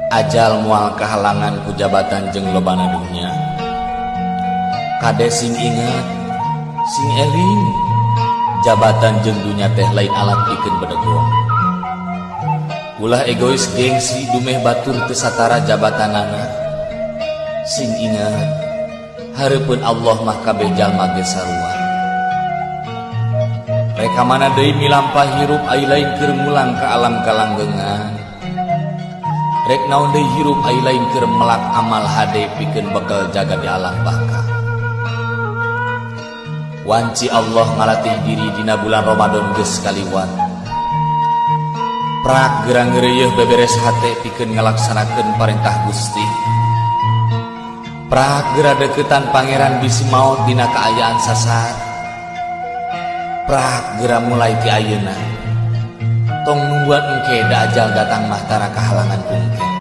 Ajal moal kahalangan ku jabatan jeung lobana dunya. Kade sing inget, sing eling, jabatan jeung dunya teh lain alat pikeun bedegong. Ulah egois gengsi dumeh batur teu satara jabatanana. Sing inget, hareupeun Allah mah kabeh jalma ge sarua. Rek ka mana deui milampah hirup ai lain keur mulang ka alam kalanggengan. Rek naon deui hirup ai lain keur melak amal hade pikeun bekal jaga di alam baka. Wanci Allah ngalatih diri dina bulan Ramadan geus kaliwat. Prak gerang ngeureuyeun beberes hate pikeun ngalaksanakeun parentah Gusti. Prak gera deketan pangeran bisi maot dina kaayaan sasar. Prak gera mulai ti ayeuna. Tong nungguan engke da ajal datang mah tara kahalangan ku engke.